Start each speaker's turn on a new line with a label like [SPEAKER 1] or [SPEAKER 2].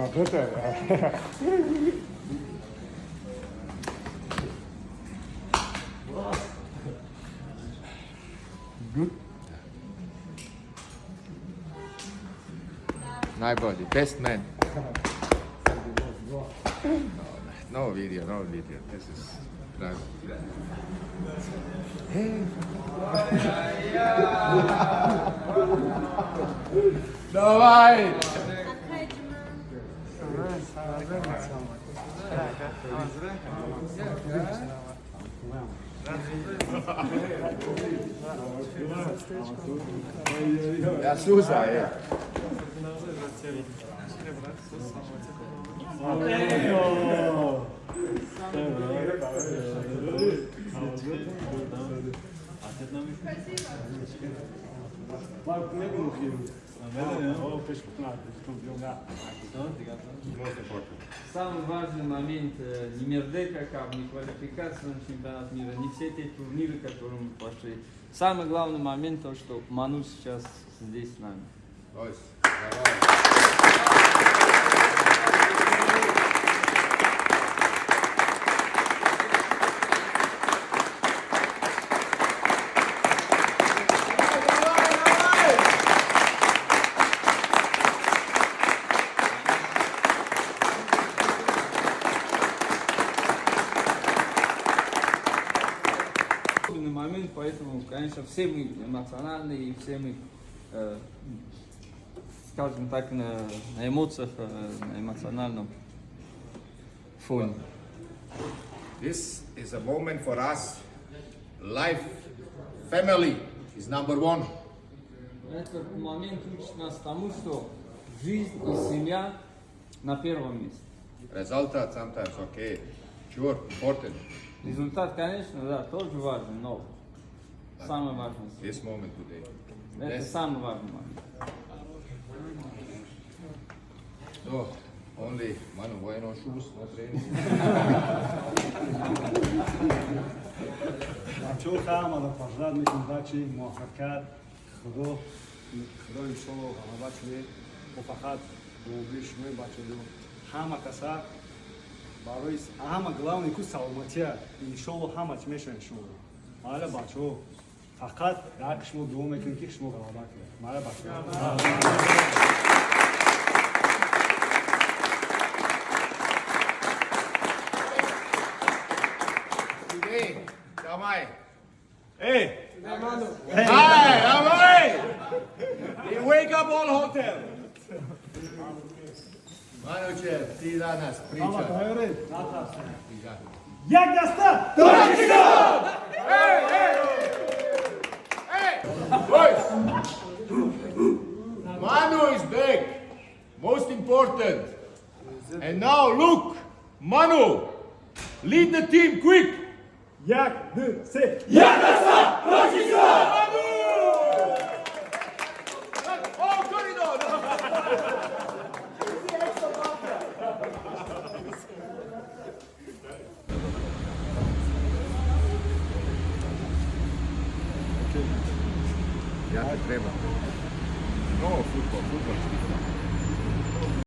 [SPEAKER 1] Better. Good.
[SPEAKER 2] Najbolji, best man. No, no video, no video. This is private. Hey. Давай! Ja, suza je.
[SPEAKER 3] Самый важный момент не Мердека Cup, не квалификация на чемпионат мира, не все те турниры, которые мы пошли. Самый главный момент то, что Ману сейчас здесь с нами.
[SPEAKER 2] Boys, давай.
[SPEAKER 3] Особенный момент, поэтому, конечно, все мы эмоциональные и все мы, скажем так, на эмоциях, на эмоциональном фоне.
[SPEAKER 2] This is a moment for us. Life, family is number one.
[SPEAKER 3] Этот момент учит нас тому, что жизнь и семья на первом месте.
[SPEAKER 2] Result sometimes okay, sure, important.
[SPEAKER 3] Результат, конечно, да, тоже важен, но самое важное.
[SPEAKER 2] This moment today.
[SPEAKER 3] Это
[SPEAKER 2] Yes.
[SPEAKER 3] самый важный момент.
[SPEAKER 2] So, only Manu, why no shoes, no training?
[SPEAKER 1] Бачаҳо ҳамаро пожелать мекунем бачи муваффақият, худо худо иншолло ғалаба кунед. Мо фақат дуогӯи шумои бачаҷон ҳама каса барои ҳама главный ку саломатия иншолло ҳама чӣ мешавед шумо майла бачаҳо фақат як шумо дуо мекунем ки шумо ғалаба кунед майла бачаҳо.
[SPEAKER 2] Today, давай.
[SPEAKER 1] Эй!
[SPEAKER 2] Hi, давай! You wake up all hotel. Manuče, ti danas pričaj.
[SPEAKER 1] Як даста!
[SPEAKER 2] Hey, hey! Hey! Boys! Manu is back. Most important. And now look, Manu, lead the team quick.
[SPEAKER 1] Як, ду, се!
[SPEAKER 2] Manu! Oh, corridor! Ja te trebam. No, football, football is different.